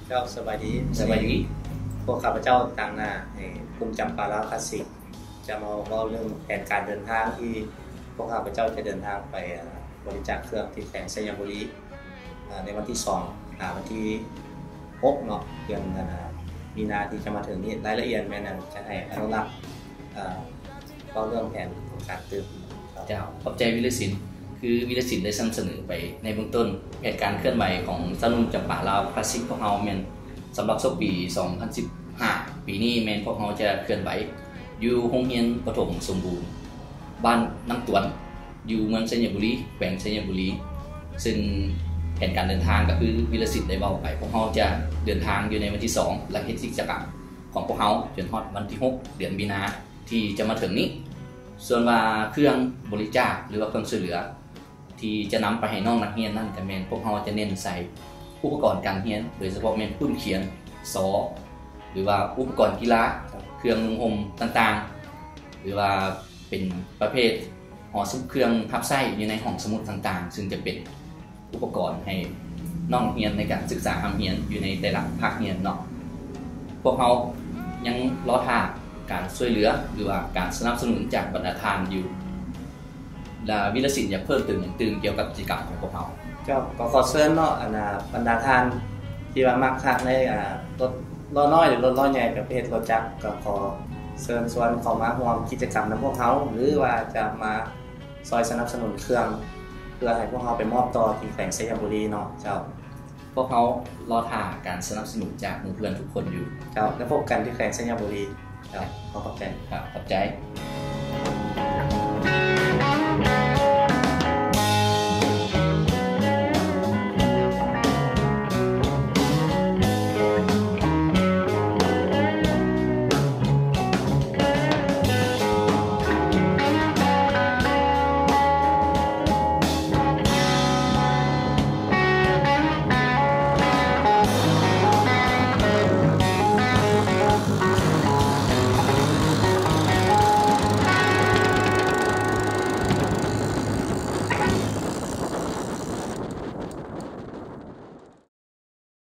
ເຈົ້າ ສະບາຍດີ. ສະບາຍດີ. ພວກຂ້າພະເຈົ້າຕາງໜ້າໃຫ້ກຸ່ມຈຳປາລາວຄລາສສິກ ຈະມາເວົ້າເລື່ອງແຜນການເດີນທາງທີ່ພວກຂ້າພະເຈົ້າຈະເດີນທາງໄປ ອາ ບໍລິຈາກເຄື່ອງທີ່ແຂວງໄຊຍະບູລີ ອາ ໃນວັນທີສອງຫາວັນທີຫົກເນາະ ເດືອນ ອາ ມີນາທີ່ຈະມາເຖິງນີ້. ລາຍລະອຽດແມ່ນ ອາ ຈະໃຫ້ອະນຸລັກ ອາ ເວົ້າເລື່ອງແຜນຂອງການຕື່ມ. ເຈົ້າ ຂອບໃຈວິລະສິນ. ຄືວິລະສິນໄດ້ສະໜັບສະໜູນໄປໃນເບື້ອງຕົ້ນ, ແຜນການເຄື່ອນໄຫວຂອງຊາວໜຸ່ມຈຳປາລາວຄລາສສິກພວກເຮົາແມ່ນສຳລັບສົກປີສອງພັນສິບຫ້າ ປີນີ້ແມ່ນພວກເຮົາຈະເຄື່ອນໄຫວຢູ່ໂຮງຮຽນປະຖົມສົມບູນ ບ້ານນ້ຳຕວນ ຢູ່ເມືອງໄຊຍະບູລີ ແຂວງໄຊຍະບູລີ. ເຊິ່ງແຜນການເດີນທາງກໍຄືວິລະສິນໄດ້ເວົ້າໄປ, ພວກເຮົາຈະເດີນທາງຢູ່ໃນວັນທີສອງ ແລະ ເຮັດກິດຈະກຳຂອງພວກເຮົາຈົນຮອດວັນທີຫົກ ເດືອນມີນາທີ່ຈະມາເຖິງນີ້. ສ່ວນວ່າເຄື່ອງບໍລິຈາກ ຫຼືວ່າເຄື່ອງຊ່ວຍເຫຼືອ ທີ່ຈະນຳໄປໃຫ້ນ້ອງນັກຮຽນນັ້ນ ກໍແມ່ນພວກເຮົາຈະເນັ້ນໃສ່ອຸປະກອນການຮຽນ ໂດຍສະເພາະແມ່ນປຸ້ນຂຽນ ສໍ ຫຼືວ່າອຸປະກອນກິລາ, ເຄື່ອງນຸ່ງຫົ່ມຕ່າງໆ ຫຼືວ່າເປັນປະເພດຫໍສະໝຸດ ເຄື່ອງຮັບໃຊ້ຢູ່ໃນຫ້ອງສະໝຸດຕ່າງໆ ຊຶ່ງຈະເປັນອຸປະກອນໃຫ້ນ້ອງຮຽນໃນການສຶກສາຮ່ຳຮຽນຢູ່ໃນແຕ່ລະພາກຮຽນເນາະ. ພວກເຮົາຍັງລໍຖ້າການຊ່ວຍເຫຼືອ ຫຼືວ່າການສະໜັບສະໜູນຈາກບັນດາທ່ານຢູ່. ລະວິລະສິນຢາກເພີ່ມເຕີມຫຍັງຕື່ມກ່ຽວກັບກິດຈະກຳຂອງພວກເຮົາ? ເຈົ້າ ກໍຂໍເຊີນເນາະ ອັນນ່າ ບັນດາທ່ານທີ່ວ່າມັກຮັກໃນ ອາ ລົດລໍ້ນ້ອຍ ຫຼື ລົດລໍ້ໃຫຍ່ ປະເພດລົດຈັກ ກໍຂໍເຊີນຊວນເຂົ້າມາຮ່ວມກິດຈະກຳນຳພວກເຮົາ ຫຼືວ່າຈະມາຊ່ອຍສະໜັບສະໜູນເຄື່ອງ ເພື່ອໃຫ້ພວກເຮົາໄປມອບຕໍ່ທີ່ແຂວງໄຊຍະບູລີເນາະ. ເຈົ້າ ພວກເຮົາລໍຖ້າການສະໜັບສະໜູນຈາກໝູ່ເພື່ອນທຸກຄົນຢູ່. ເຈົ້າ ແລ້ວພົບກັນທີ່ແຂວງໄຊຍະບູລີ. ເຈົ້າ ຂໍຂອບໃຈ. ເຈົ້າ ຂອບໃຈ.